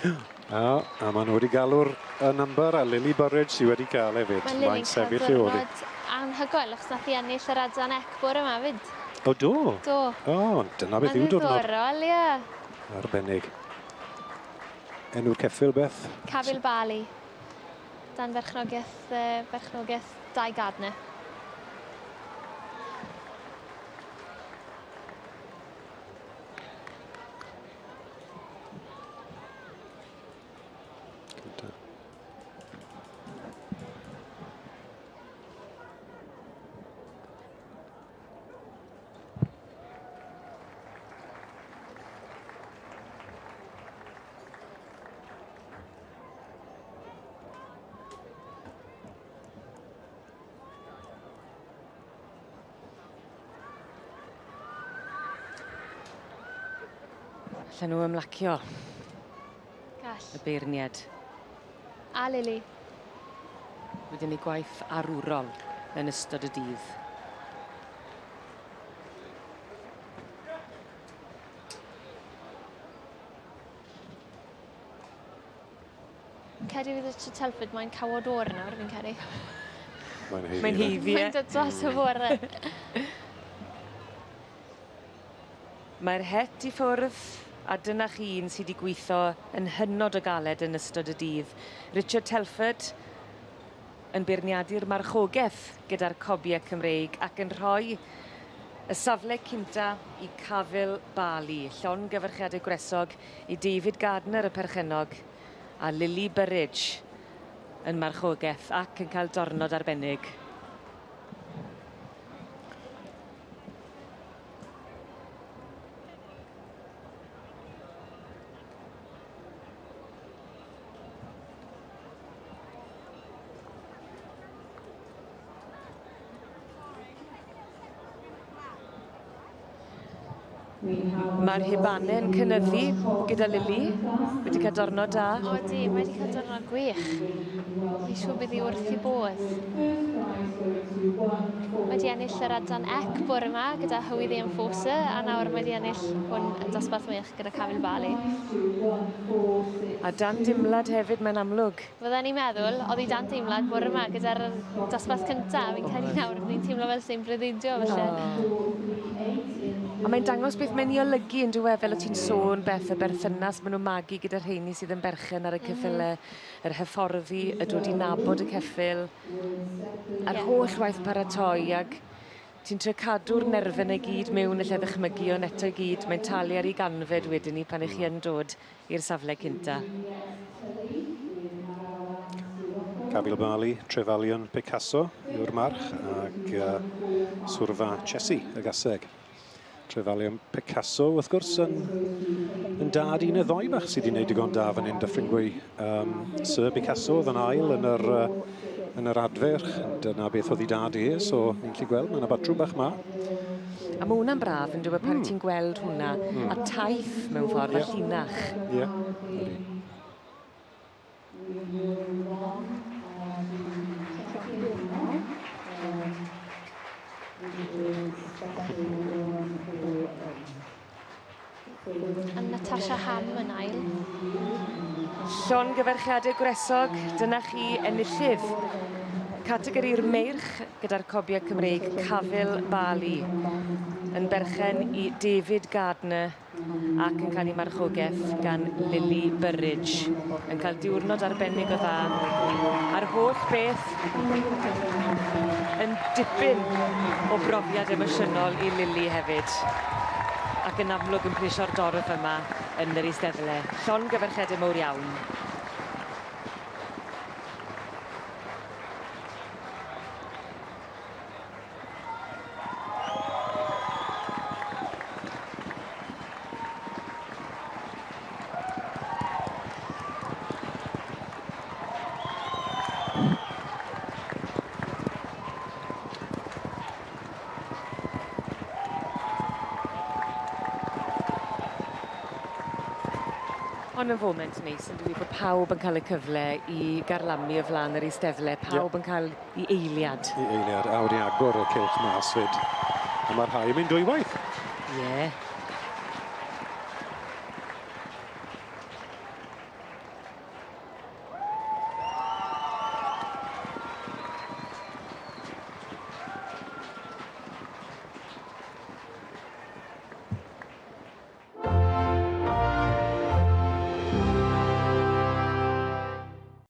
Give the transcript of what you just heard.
A, a maen nhw wedi galw'r y number a Lily Burridge sydd wedi cael hefyd. Mae Lily'n cael diwrnod anhygoel achos nath hi ennill yr adran ec bore yma fyd. O do? Do. O, dyna beth yw diwrnod. Mae'n ddiddorol, ie. Arbennig. Enw'r ceffyl beth? Cafil Bali. Dan berchnogaeth, uh, berchnogaeth Dai Gardner. Cynta. Allan nhw ymlacio. Gall. Y beirniad. A Lily. Wedi gwneud gwaith arwrol yn ystod y dydd. Credu fydd Richard Telford mae'n cawod o'r nawr fi'n credu. Mae'n haeddu. Mae'n haeddu. E. Mae'n dod dros y bore. Mae'r het i ffwrdd a dyna chi un sy 'di gwitho yn hynod o galed yn ystod y dydd. Richard Telford yn beirniadu'r marchogeth gyda'r cobie Cymreig ac yn rhoi y safle cynta i Cavill Bali. Llongyfarchiade gwresog i David Gardner y perchennog a Lily Burridge yn marchogeth ac yn cael dornod arbennig. Mae'r hubanau'n cynyddu gyda Lily. Wedi cael diwrnod da. Odi, mae wedi cael diwrnod gwych. Fi'n siŵr bydd hi wrth ei bodd. Mae wedi ennill yr adran ec bore yma gyda Howie the Enforcer a nawr mae wedi ennill hwn yn dosbarth mwych gyda Cafil Bali. A dan dimlad hefyd mae'n amlwg. Fydden i'n meddwl, oedd hi dan deimlad bore yma gyda'r dosbarth cyntaf, fi'n credu nawr ni'n teimlo fel sy'n breuddwydio felly. A mae'n dangos beth mae'n ei olygu yn dyw e, fel o ti'n sôn, Beth, y berthynas maen nhw'n magu gyda rheini sydd yn berchen ar y ceffyle, yr hyfforddi, y dod i nabod y ceffyl, a'r holl waith paratoi ag ti'n trio cadw'r nerfau 'na i gyd mewn y lle ddychmygu ond eto i gyd mae'n talu ar ei ganfed wedyn 'ny pan 'ych chi yn dod i'r safle cynta. Cabil Bali, Trefalion Picasso yw'r march ac uh, Swrfa Chesi y gaseg. Trefalion Picasso wrth gwrs yn, yn dad un y ddoi bach sydd wedi gwneud digon da fan hyn Dyffryn Gwy. Um, Sir Picasso oedd yn ail yn yr, uh, yn yr adferch. Dyna beth oedd ei dad e, so ni'n gallu gweld mae yna batrwm bach ma. A ma' hwnna'n braf yn dyw e pan mm. ti'n gweld hwnna. Mm. A taith mewn ffordd, yeah. a llinach. Ie, yeah. A Natasha Ham yn ail. Llongyfarchiadau gwresog, dyna chi enillydd categori'r meirch gyda'r cobiau Cymreig Cafil Bali yn berchen i David Gardner ac yn cael ei marchogaeth gan Lily Burridge yn cael diwrnod arbennig o dda a'r holl beth yn dipyn o brofiad emosiynol i Lily hefyd ac yn amlwg yn plesio'r dorf yma yn yr Eisteddle. Llongyfarchiade mowr iawn. Ond yn foment neis yndyw 'i bo' pawb yn ca'l y cyfle i garlamu o flan yr eisteddle, pawb yeah. yn ca'l i eiliad. I eiliad, a wedi agor y cylch mas fyd. A mae'r rhai yn mynd dwywaith. Ie. Yeah.